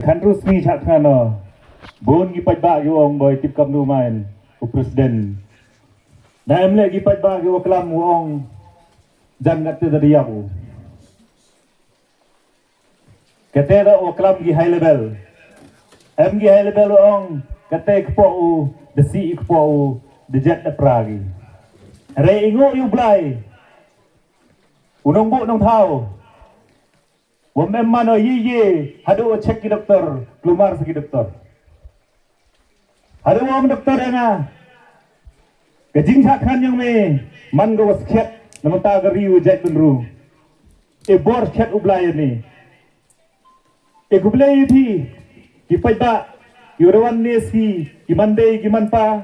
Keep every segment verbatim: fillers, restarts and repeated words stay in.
Khan rus ngi chak thngan o. Bun ki paidbah ki ong boi tip kam nu main u president. Na em le ki paidbah ki wa klam u ong jan kat te da diak u. Kate da u klam ki high level. Em ki high level u ong kate kpo u da si kpo u da jet da pragi. Re ingo u blai. U nong bu nong thau. Wam em mano ye ye hadu u check ki doktor, klumar sa ki doktor. Hadu wam doktor ya nga. Ka jingshah khan yong me man ga waskhet na mata ga riu jait benru. E bor skhet u blai ni. E kublai yu thi ki paidbah yu rewan ne si ki man bei ki man pa.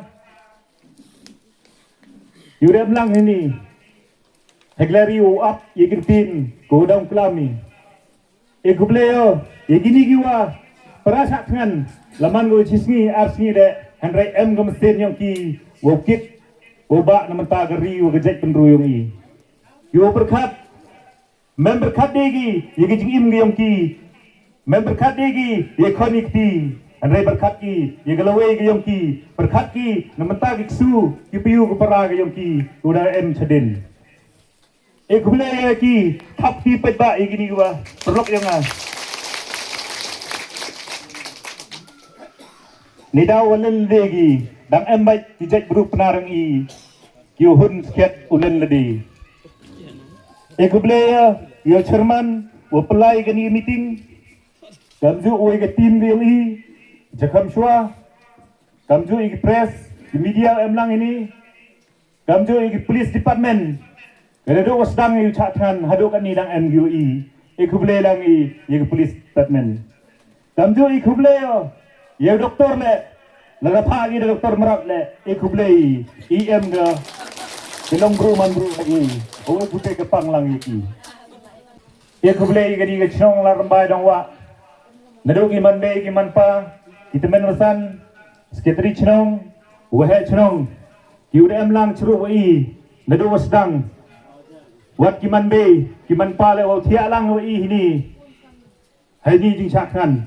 Yu rem lang hini. Heglari u ap ye kin tin ko dang klami. E kublai yo ye kini ki wa para shah thngan laman go chisngi ar sngi de hynrei em ga mesen yong ki wa kit wa ba na mata ga ri wa ga jait penru yong i. Ki wa perkhat mem perkhat de ki ye ki jingim ga yong ki. Mem perkhat de ki ye khon i kti hynrei perkhat ki ye ga lawei ga yong ki. Perkhat ki na mata ki ksu ki piu ki para ga yong ki u da em chadin. E kublai ya ki thap ki pet ba e kini ki ba perlok yang ah. Ni da walen de ki dang em bai ki jait bru penarang i ki hun sket ulen ledi. E kublai ya yo chairman wa pelai kini meeting. Kamju wa ka team de i jakam shwa. Kamju i ki press ki media em lang ini. Kamju i ki police department. Kada do wasdang i chak than hadu kan ni dang em yu i. I kublai lang i i ki police department. Kamju i kublai yo. Ye doktor le. Lada pha i doktor merat le i kublai i em ga. Ki long bru man bru i. O kublai ke pang lang i ki. Ye kublai i ka di ka chnong la rambai dong wa. Nadu ki man bei ki man pa ki temen wasan. Sekretari chnong. Wahe chnong ki udah em lang chru wa i. Nadu wasdang wat ki man bei ki man pa le wa thiah lang wa i hini. Hai ni jing chak ngan.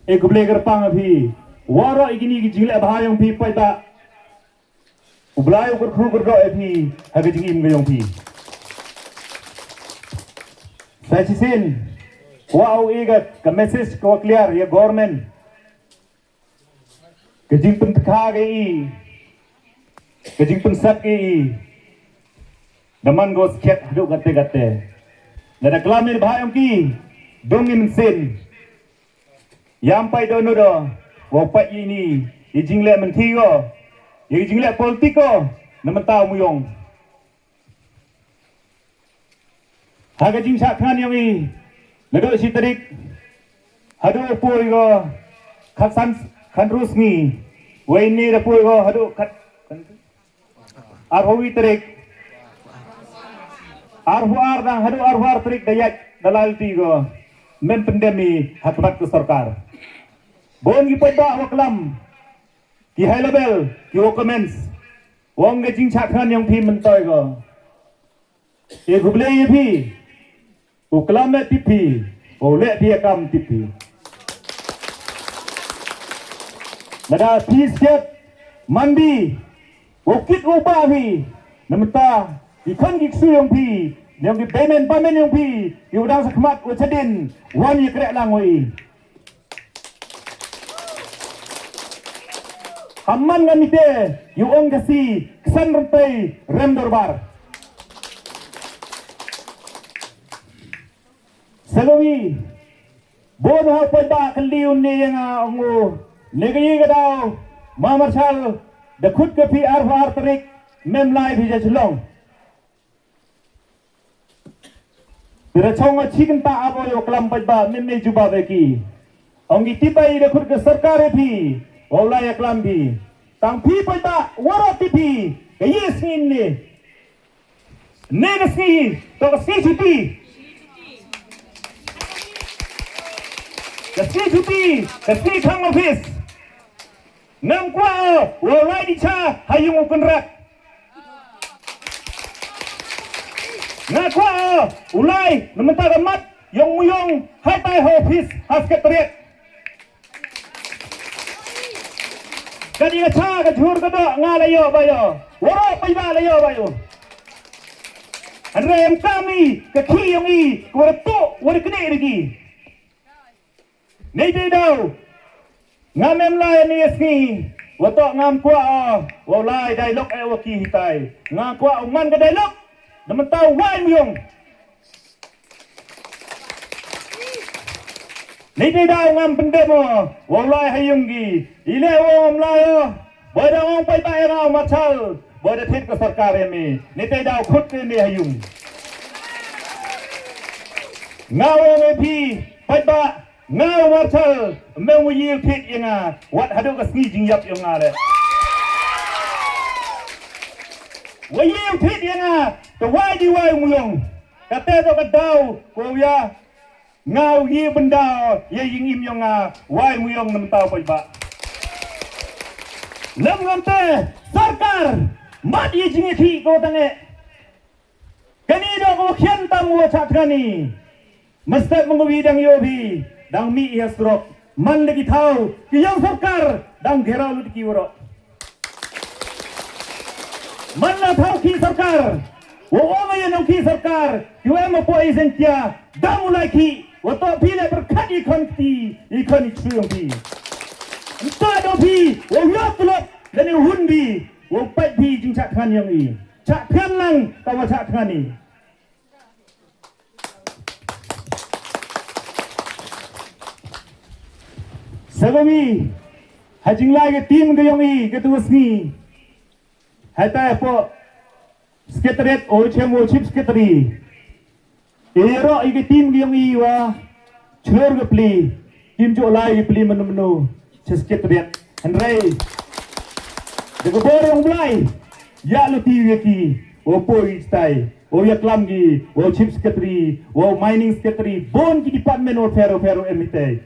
E kublai ka pang phi. Waro i kini ki jingle bha yong phi pai ba. U blai u kurkhru kurdo e phi ha ka jingim ka yong phi. Sa chisien wa u e ka ka message ka wa clear ya government. Ka jingpyntkha ka i ka jingpynsat ka i. Daman go skhet hadu kate kate. Lada klam i bha yong ki dong i mynsiem. Yam pai do no do wa pai ini i jingle menti go i jingle politik go na menta muyong. Ha ka jingshah thngan yong i na do shi tarik hadu poi go khatsan khandrus ngi wa ini da poi go hadu khat Arphew tarik. Arphew ar dang hadu arphew ar tarik da yaj da lal ti go mem pendemi hakmat ke sorkar. Bon ki pajba wa kelam ki high level ki wa comments wong ke jing chak khan yong phi mentoi go. Ye kublai ye phi. U klam le tipi, u le phi akam tipi. Lada phi siat mandi, u kit u ba phi, namta ki khon ki ksu yong phi, yong ki bemen bamen yong phi, ki u dang sakmat u chadin, wan ye krek lang u i. Haman ngam ite yu ong ka si ksan rempei rem dorbar. Selawi bon ha poi ba ka liu ne yang a ong u ne ka yi ka dau ma marshal da khut ka phi arphew ar tarik mem lai phi ja chlong. Pira chong a chicken ta abo yo klam paj ba mem ne juba be ki. Ong ki tipai da khut ka sarkar e phi. Wa la ya klam phi. Tang phi paj ba wara ti phi. Ka ye sngin ne. Ne ka sngi to ka sngi chuti. Ka sngi chuti ka sngi khang office. Ngam kwah o wa lai di cha ha yung u kynrad. Nga kwah o u lai na mynta ka mat yong muyong hai tai ha office ha secretariat. Kane ka cha ka jhur ka doh nga la ïoh ba ïoh. Waroh paidbah la ïoh ba ïoh. Hynrei em kam i ka khih yong i ka wa da tuh wa da knieh da ki. Nei dei daw. Ngam em lai ni sngi. Wa toh ngam kwah o wa u lai dialogue eh wa ki hitai. Nga kwah u man ka dialogue. Da mynta u wai myong. Ni te daw ngam pyndem o wa u lai ha yung ki. I leh wa ngam lai o. Boi da ong paidbah ïa nga u Marshal. Boi da thied ka sorkar ïa me. Ni te daw khut ïa me ha yung. Nga ong ïa phi paidbah, nga u Marshal, me u ïew thied ïa nga. Wat haduh ka sngi jingïap ïa nga leh. Wa ïew thied ïa nga. Te wai di wai u Myong. Kata to ka daw ko ïa. Nga u ïew bynda ïa ïing im ïa nga wai u Myong na mynta paidbah. Lem ngam te sorkar mat ïa jingïakhih ko tang eh. Kani da ko khian tam wa chat kani. Mestep mengwi dang ïoh bi dang mi ïa srok. Man da ki thaw ki ïong sorkar dang gherau lut ki waroh. Man la thaw ki sorkar. Wa ong ïa nong ki sorkar. Ki wa em apo i sentia. Dang u lai ki. Wa to phi le berkat i khon kti. I khon i chriong phi. Nta do phi. Wa u yok tulok. Lane hun bi. Wa u pait bi jingchak khan yong i. Chak khan lang. Ka wa chak khan i. Sa kami, ha jinglai ka team ka yong i, ka tu sngi. Hata po secretariat o chem o chief secretary. E ro i ka team ka yong i wa chlor ka pli, team jo lai ka pli menu menu. Sesket riat. Hynrei da ka bor yong Blai. Ïa luti ïa ki. Wa poi stai. Wa ïa klam ki. Wa chief secretary. Wa mining secretary. Bun ki department wa pher wa pher wa em ite.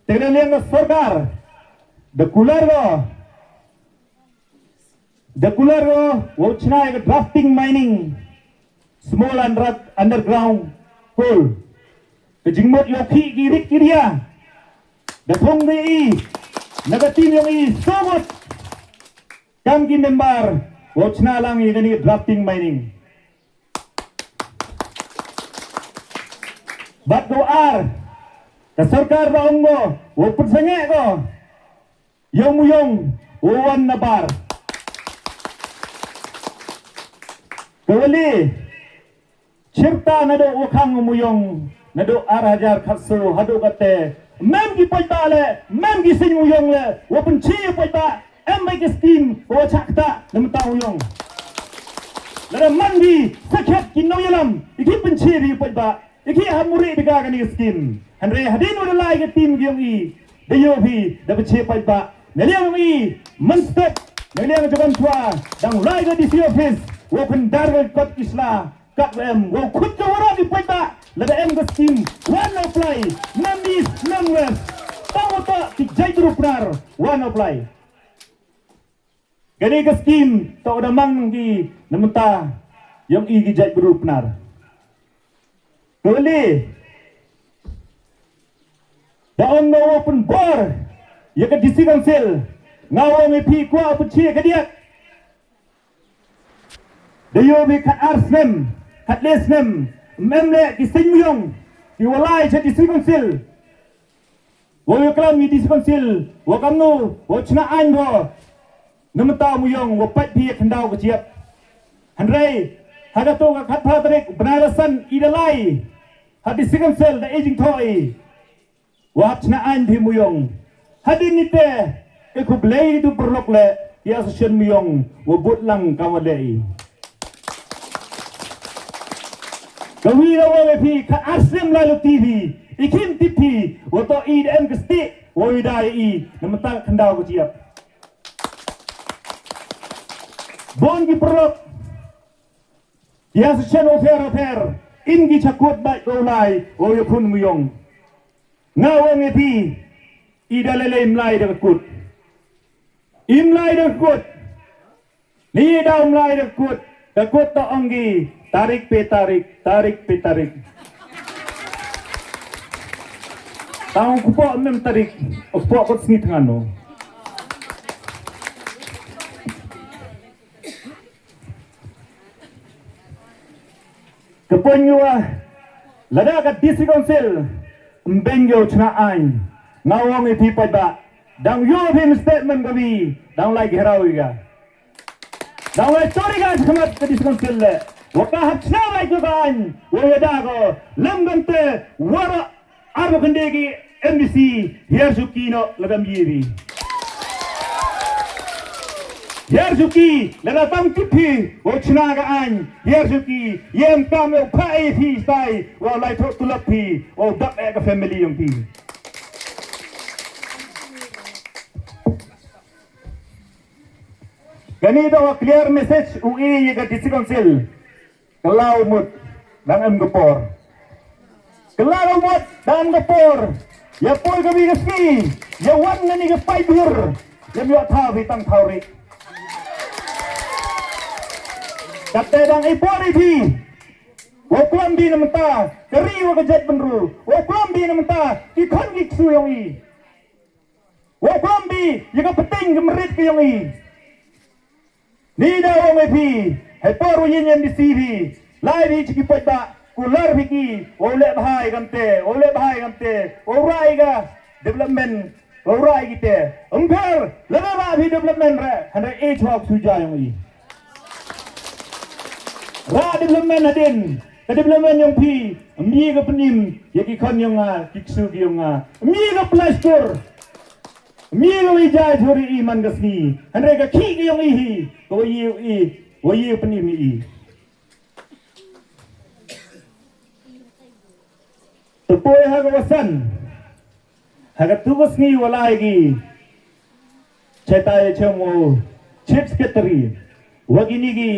Te ka liang ka sorkar. Da kular ko. Da kular ko, wa u chna ïa ka drafting mining, small and underground coal. Ka jingmut ïa u khih ki rit ki ria. Da thung ri i, na ka team yong i, so mut. Kam ki member, wa u chna lang ïa kani drafting mining. Bad ko ar, ka sorkar ba ong ko, wa u pynsangeh ko. Yong Muyong, u wan na bar. Kawali, chirta naduh u khang u Muyong, naduh ar hajar khatso, haduh kate. Mem ki paidbah le, mem ki sing Muyong le, wa pynchi paidbah, em bai ki skim, wa chakta, na mynta Muyong. Lada man bi, sakhet ki nongïalam, i ki pynchi bi paidbah. Iki ha muri bika kani ka skim. Hynrei hadien u da lai ka team ki yong i. Da yoh phi da pynche paidbah. Na liang yong i mynstep. Na liang jong kan chwa dang lai ka D C office. Wa khun dar ka kot ki sla. Kat wa em wa khut ka waroh ki paidbah. Lada em ka skim. Wan apply. Nam East, nam West. Tang uta ki jait rup nar. Wan apply. Kane ka skim to da mang ki na mynta yong i ki jait bru Pnar. Kawali da ong nga wa pynbor ïa ka D C Council, nga wa ngi phi kwah pynche ka diak. Da ïoh bi khat ar snem, khat le snem, mem le ki seng Muyong ki wa lai cha D C Council. Wa ïa klam ïa D C Council wa kamnu wa chna aiñ wa na mynta Muyong wa pait phi ïa khyndaw ka jiat. Hynrei ha kato ka khatphra tarik bnai la san i da lai ha D C Council da e jingthoh i wa hap chna aiñ phi Muyong. Hadien ite e khublei tu pyrlok le ïa association Muyong wa bud lang ka wa lei. Ka wi la wa phi ka arsem la lu T V i kim tip phi wa to i da em ka sti wa wi da i na mynta khyndaw ka jiat. Bon ki pyrlok ïa sa chen o pher o pher in ki chakut bai ko lai o ïa khun Muyong. Nga wa ngi phi i da lele im lai da kut. Im lai da kut. Ni da um lai da kut, da kut to ong ki tarik pe tarik, tarik pe tarik. Tang ku po mem tarik, ku po kut sngi tngan no. Ka point ïa lada ka District Council ym beiñ ïa u chna aiñ, nga ong ïa phi paidbah, dang ïoh phi statement ka wi, dang lai ghiraw ïa ka. Dang lai tori ka khmat ka District Council le. Wa ka hap chna lai ka aiñ, wa ïa da ko lem gam te, wa ra Arphew khyndai ki M D C, hiar shuki noh lada ym ïohi. Hiar shuki, lada tang tip phi, u chna ka aiñ, hiar shuki, ïem kam u pha ei phi stai, u lai thoh tulop phi, u dak eh ka family ïong phi. Kani da u clear message u i ïa ka District Council. Kylla u mut, dang em ka por. Kylla u mut, dang em ka por. Ïa poi ka wi ka sngi, ïa wan na ni ka paidbah. Ïa ym ïoh thaw phi tang thaw ri. Kata dang i por i phi. Wa klam bi na mynta, ka ri wa ka jaitbynriew. Wa klam bi na mynta, ki khon ki ksu ïong i. Wa klam bi, ïa ka pyrthei ka mrit ka ïong i. Ni da ong ïa phi, hei por wa ïeng M D C phi, lai phi sha ki paidbah, kular phi ki, wa u leh bha ïa kamte, wa u leh bha ïa kamte, wa u rai ka development, wa u rai kite. Ym pher, lada rai phi development re, hynrei eh chwa u ksu ja ïong i. Rah development hadien, ka development ïong phi, ym ïa ka pynim, ïa ki khon ïong nga, ki ksu ki ïong nga. Ym ïa ka plastur. Ym ïa ka wi jai jhur i man ka sngi. Hynrei ka khih ki ïong i hi, ka wa ïa i, wa ïa pynim i. Te poi ha ka wa san. Ha katu ka sngi wa lai ki. Chetai chem u Chief Secretary. Wa kini ki